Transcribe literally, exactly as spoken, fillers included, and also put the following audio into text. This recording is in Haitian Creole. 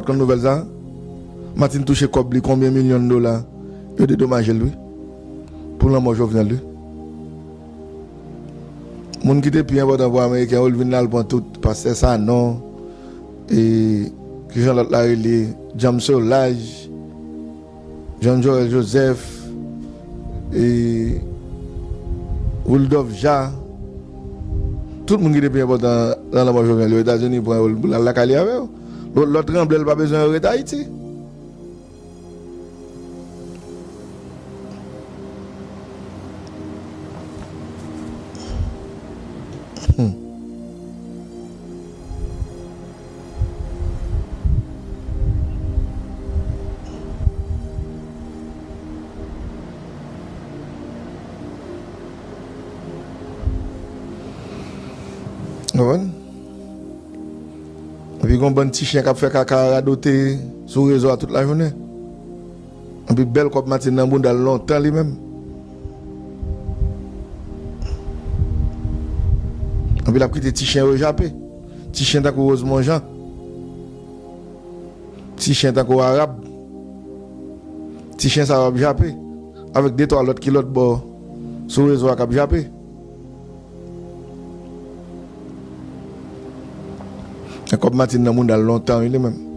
Tann nouvèl sa, Martine touche kòb li, konbyen milyon dola yo dedomaje l, wi, pou lanmò Jovenel, wi. Moun ki te pi enpòtan pou Ameriken yo, l vin la, l pran tout, Pastè Sanon, e, ki jan lòt la rele, James Solages, John Joël Joseph, e, Rudolph Jah, tout moun ki te pi enpòtan nan lanmò Jovenel yo, Etazini pran yo, l al lakay li avè yo. Lòt, lòt ranblè, l pa bezwen yo ret Ayiti. Hmm. Konprann? Epi gon bann ti chen k ap fè kaka radote sou rezo a tout lajounen. Epi bèl kòb Martine nan bounda l lontan li menm. Epi l ap kite ti chen yo jape. Ti chen tankou Rosemond Jean. Ti chen tankou Arab. Ti chen sa yo ap jape. Avèk de twa lòt ki lòt bò sou rezo a k ap jape. Kòb Martine nan bounda l lontan, wi, li menm.